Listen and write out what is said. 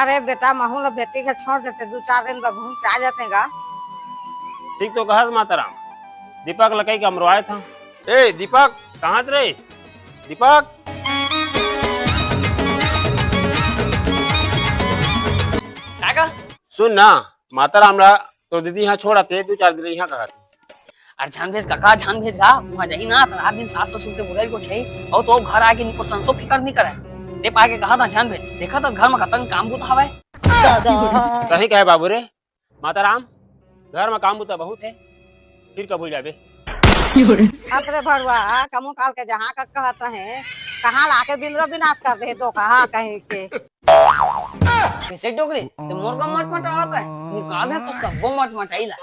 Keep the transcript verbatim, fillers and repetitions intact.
अरे बेटा, महू ल बेटी के छोड़ देते, दू चार दिन बर घूम के आ जाते गा। ठीक तो कहस माताराम, दीपक ल कई के अमरवाए था। ए दीपक, कहाँ रे दीपक? काका? सुन ना, माताराम ला तो दीदी यहाँ छोड़ आते, दू चार दिन यहाँ कहत। अरे जान भेज काका, जान भेज गा, वहाँ जाही ना, त रात दिन सास ससुर के बुराई को छई, अउ तो घर आके निको संसो फिकर नहीं करे। ते पाके कहा था जान भेज, देखा तो घर में कतन काम बुता हवय। सही कहे बाबू रे, माताराम, घर में काम बुता बहुत है, फिर कब भूल जाबे। अतरे भरुआ, कमो काल के जहाँ का कहत रहे, कहाँ लाके बिंदरो विनाश कर दे, धोखा कहीं के। कैसे डोकरी, ते मोर का मट मटावा का है? मुका दे तो सबको मट मटाई ला।